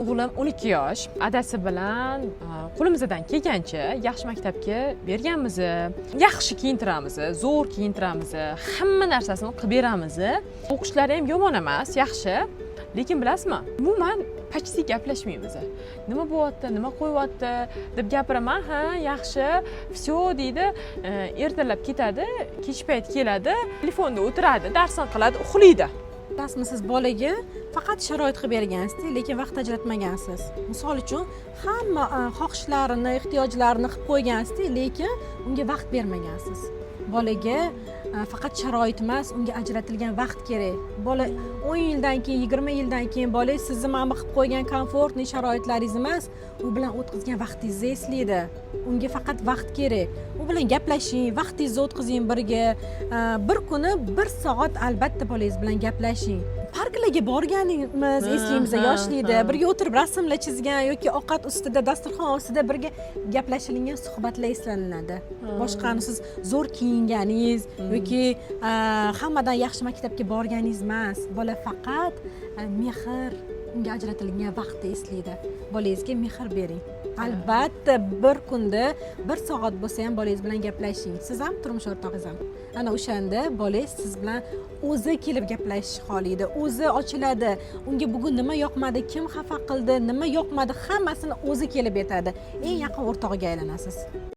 O'g'lim 12 yosh. Adasi bilan qo'limizdan kelgancha yaxshi maktabga berganmiz, yaxshi kiyintiramiz, zo'r kiyintiramiz, hamma narsasini qilib beramiz. O'qishlari ham yomon emas, yaxshi. Lekin bilasizmi, umuman почти gaplashmaymiz. Nima bo'lyapti, nima qo'yyapti deb gapiraman, "Ha, yaxshi, все", deydi. Ertalab ketadi, kech payt keladi, telefonda o'tiradi, darsini qiladi, uxlaydi. Bilasizmi, siz bolaga faqat sharoit qilib bergansizda, lekin vaqt ajratmagansiz. Misol uchun, hamma xohishlarini, ehtiyojlarini qilib qo'ygansizda, lekin unga vaqt bermagansiz. Bolaga faqat sharoit emas, unga ajratilgan vaqt kerak. Bola 10 yildan keyin, 20 yildan keyin bola sizni mana bu qilib qo'ygan комфортный sharoitlaringiz emas, u bilan o'tkazgan vaqtingizni eslaydi. Unga faqat vaqt kerak. U bilan gaplashing, vaqtingizni o'tkazing birga. Bir kuni bir soat albatta bolangiz bilan gaplashing. Parklarga borganimiz eslaymiz yoshlikda, birga o'tirib rasmlar chizgan yoki ovqat ustida, dasturxon ustida birga gaplashilingan suhbatlar eslaniladi. Boshqani siz zo'r kiyinganingiz yoki hammadan yaxshi maktabga borganingiz emas. Bola faqat mehr, unga ajratilgan vaqtni eslaydi. Bolangizga mehr bering. Albatta bir kunda bir soat bo'lsa ham bolangiz bilan gaplashing, siz ham, turmush o'rtog'ingiz ham. Ana o'shanda bolangiz siz bilan o'zi kelib gaplashishni xohlaydi, o'zi ochiladi. Unga bugun nima yoqmadi, kim xafa qildi, nima yoqmadi, hammasini o'zi kelib aytadi. Eng yaqin o'rtog'iga aylanasiz.